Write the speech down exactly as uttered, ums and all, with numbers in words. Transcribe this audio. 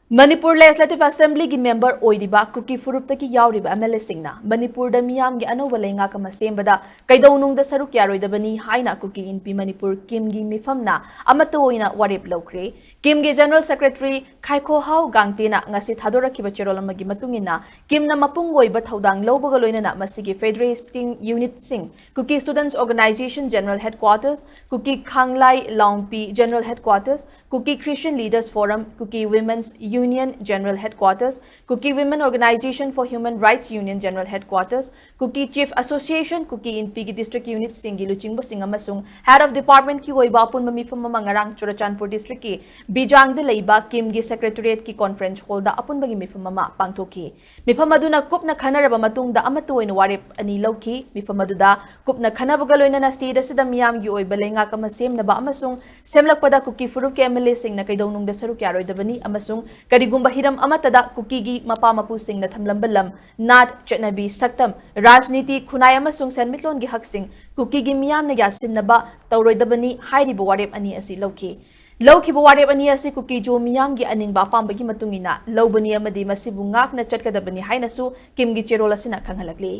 Manipur Legislative Assemblyꯒꯤ member ꯑꯣꯏꯔꯤꯕ ꯀꯨꯀꯤ ꯐꯨꯔꯨꯞꯇꯒꯤ ꯌꯥꯎꯔꯤꯕ MLAꯁꯤꯡꯅ ꯃꯅꯤꯄꯨꯔꯗ ꯃꯤꯌꯥꯝꯒꯤ ꯑꯅꯧꯕ ꯂꯩꯉꯥꯛ ꯑꯃ ꯁꯦꯝꯕꯗ ꯀꯩꯗꯧꯅꯨꯡꯗ ꯁꯔꯨꯛ ꯌꯥꯔꯣꯏꯗꯕꯅꯤ ꯍꯥꯏꯅ ꯀꯨꯀꯤ ꯏꯟꯄꯤ ꯃꯅꯤꯄꯨꯔ ꯀꯤꯝꯒꯤ ꯃꯤꯐꯝꯅ ꯑꯃꯠꯇ ꯑꯣꯏꯅ ꯋꯥꯔꯦꯞ ꯂꯧꯈ꯭ꯔꯦ꯫ ꯀꯤꯝꯒꯤ General Secretary ꯈꯥꯏꯈꯣꯍꯥꯎ ꯒꯥꯡꯇꯦꯅ ꯉꯁꯤ ꯊꯥꯗꯣꯔꯛꯈꯤꯕ ꯆꯦꯔꯣꯜ ꯑꯃꯒꯤ ꯃꯇꯨꯡ ꯏꯟꯅ, ꯀꯤꯝꯅ ꯃꯄꯨꯡ ꯑꯣꯏꯕ ꯊꯧꯗꯥꯡ ꯂꯧꯕꯒ ꯂꯣꯏꯅꯅ ꯃꯁꯤꯒꯤ federating unitꯁꯤꯡ, Kuki Students Organisation General Headquarters, Kuki ꯈꯥꯡꯂꯥꯏ ꯂꯥꯎꯝꯄꯤ General Headquarters, Kuki Christian Leaders Forum, Kuki Women's Union General Headquarters, Kuki Women Organisation for Human Rights Union General Headquarters, Kuki Chief Association, Kuki ꯏꯟꯄꯤꯒꯤ district unitꯁꯤꯡꯒꯤ ꯂꯨꯆꯤꯡꯕꯁꯤꯡ ꯑꯃꯁꯨꯡ Head of Departmentꯀꯤ ꯑꯣꯏꯕ ꯑꯄꯨꯟꯕ ꯃꯤꯐꯝ ꯑꯃ ꯉꯔꯥꯡ ꯆꯨꯔꯆꯥꯟꯄꯨꯔ districtꯀꯤ ꯕꯤꯖꯥꯡꯗ ꯂꯩꯕ ꯀꯤꯝꯒꯤ Secretariatꯀꯤ conference hallꯗ ꯑꯄꯨꯟꯕꯒꯤ ꯃꯤꯐꯝ ꯑꯃ ꯄꯥꯡꯊꯣꯛꯈꯤ꯫ ꯃꯤꯐꯝ ꯑꯗꯨꯅ ꯀꯨꯞꯅ ꯈꯟꯅꯔꯕ ꯃꯇꯨꯡꯗ ꯑꯃꯠꯇ ꯑꯣꯏꯅ ꯋꯥꯔꯦꯞ ꯑꯅꯤ ꯂꯧꯈꯤ꯫ ꯃꯤꯐꯝ ꯑꯗꯨꯗ ꯀꯨꯞꯅ ꯈꯟꯅꯕꯒ ꯂꯣꯏꯅꯅ state ꯑꯁꯤꯗ ꯃꯤꯌꯥꯝꯒꯤ ꯑꯣꯏꯕ ꯂꯩꯉꯥꯛ ꯑꯃ ꯁꯦꯝꯅꯕ ꯑꯃꯁꯨꯡ ꯁꯦꯝꯂꯛꯄꯗ ꯀꯨꯀꯤ ꯐꯨꯔꯨꯞꯀꯤ MLAꯁꯤꯡꯅ ꯀꯩꯗꯧꯅꯨꯡꯗ ꯁꯔꯨꯛ ꯌꯥꯔꯣꯏꯗꯕꯅꯤ ꯑꯃꯁꯨꯡ ꯀꯔꯤꯒꯨꯝꯕ ꯍꯤꯔꯝ ꯑꯃꯠꯇꯗ ꯀꯨꯀꯤꯒꯤ ꯃꯄꯥ ꯃꯄꯨꯁꯤꯡꯅ ꯊꯝꯂꯝꯕ ꯂꯝ, ꯅꯥꯠ, ꯆꯠꯅꯕꯤ, ꯁꯛꯇꯝ, ꯔꯥꯖꯅꯤꯇꯤ, ꯈꯨꯟꯅꯥꯏ ꯑꯃꯁꯨꯡ ꯁꯦꯟꯃꯤꯠꯂꯣꯟꯒꯤ ꯍꯛꯁꯤꯡ ꯀꯨꯀꯤꯒꯤ ꯃꯤꯌꯥꯝꯅ ꯌꯥꯁꯤꯟꯅꯕ ꯇꯧꯔꯣꯏꯗꯕꯅꯤ ꯍꯥꯏꯔꯤꯕ ꯋꯥꯔꯦꯞ ꯑꯅꯤ ꯑꯁꯤ ꯂꯧꯈꯤ꯫ ꯂꯧꯈꯤꯕ ꯋꯥꯔꯦꯞ ꯑꯅꯤ ꯑꯁꯤ ꯀꯨꯀꯤ ꯖꯣ ꯃꯤꯌꯥꯝꯒꯤ ꯑꯅꯤꯡꯕ ꯑꯄꯥꯝꯕꯒꯤ ꯃꯇꯨꯡ ꯏꯟꯅ ꯂꯧꯕꯅꯤ ꯑꯃꯗꯤ ꯃꯁꯤꯕꯨ ꯉꯥꯛꯅ ꯆꯠꯀꯗꯕꯅꯤ ꯍꯥꯏꯅꯁꯨ ꯀꯤꯝꯒꯤ ꯆꯦꯔꯣꯜ ꯑꯁꯤꯅ ꯈꯪꯍꯜꯂꯛꯂꯤ꯫